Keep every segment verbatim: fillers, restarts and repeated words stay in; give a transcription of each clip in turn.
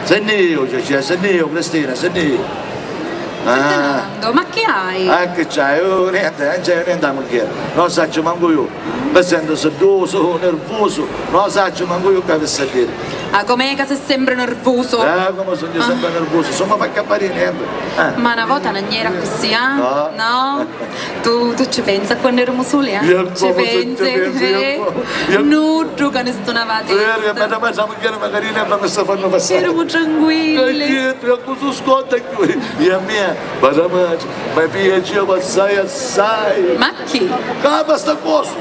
Senn'iu, Cicia, senn'iu, Cristina, senn'iu. Ah. Ferdinando, ma chi hai? Ah, chi c'hai? Oh, nenti, non c'hai nenti a mugghieri. Non sacciu mancu iu. Mi sentu siddusu, nirvusu, non sacciu mancu iu chi avissi a diri. Ah, com'è ca si sempri nirvusu? Eh, come sugnu sempri nirvusu? Sugnu fa cappari nenti. Eh. Ma na vota non era così, eh? No. No? Tu, tu ci pensi a quannu eramu suli, eh? Ci pensi? Eh? Nuddu ca ni stunava a testa. Veri, ma da mangià mugghieri magari ne mi sta fannu passari. Eramu tranquilli. Che dietro, a cosa sconta chiù? E a mia, ma da mangià, ma piaceva assai, assai. Ma chi? Capa sta cosa.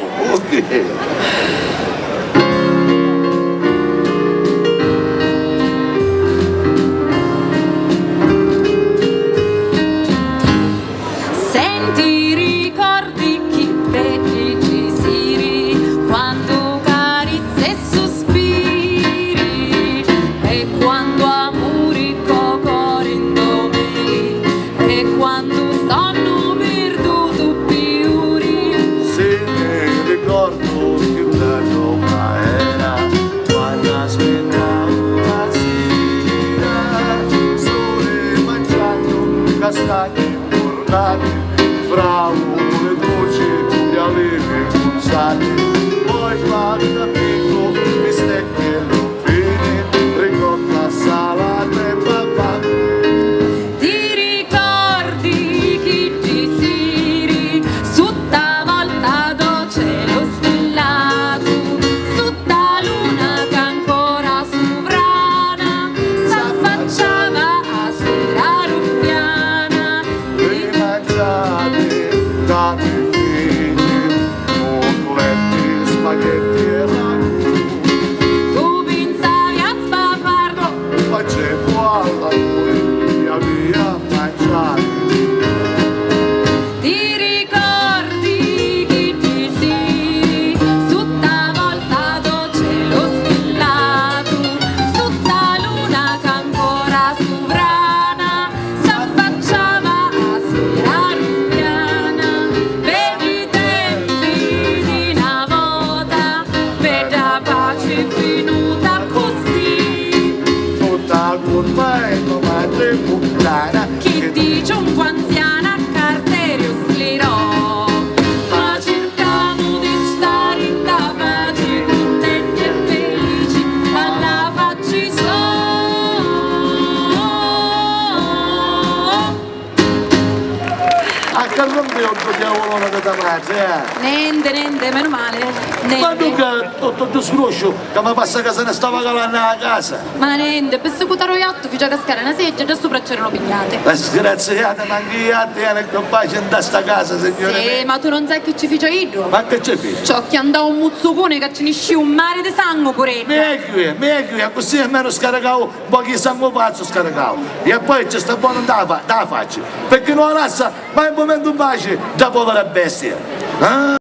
Senti, ricordi chi beddi ci siri, quandu carizzi e suspiri, e quandu amuri co cori ndomiri, e quandu stonnu pirdutu pi uri. Si mi ricordu chi beddu ca era, quannu aspittavu la sira, suli mangiannu castagni mpurnati, frauli duci e alivi cunzati, poi fatta ficu, bistecchi e lumpini, ricotta salata e papà. Ti ricordi chi diciri sutta volta do celu stillatu, sutta luna ca ancora suvrana s'affacciava a sira ruffiana? Li mangiati, dati fini, cutletti, spaghetti e ragù. Tu pinsavi a sbafarnu. Facevu all'amuri, mi avia mangiari. Ti ricordi chi diciri sutta volta do celu stillatu, sutta luna ca ancora suvrana s'affacciava a sira ruffiana? Beddi tempi di na vota, bedda paci finuta accussì. Tutta curva e domande puttana. Chi dici un po' anziana, Carterio sclerò. Ma circamu di stari nta paci, cuntenti e felici, alla facci so. A ca non vi ho diavolone di ta madre, eh? Nente, nente, meno male. Nente. Ma dunque, tutto disgroscio, che mi passa che se ne stava calando la casa. Ma nenti, pi sicutari u jattu fici cascari na seggia e dda supra c'eranu pignati. La sgraziata, ma anche i jatti era capace in sta casa, signore. Sì, ma tu non sai chi ci fici iddu? Ma che ci fici? Ci ho chiantau un muzzucone che ci nisciu un mare di sangue pure. Meglio è, meglio è, così almeno scaricau un poco di sangue pazzo, scaricau. E poi ci sta buono da, fa- da faccia, perché non la lascia mai un momento in pace da povera bestia. Eh?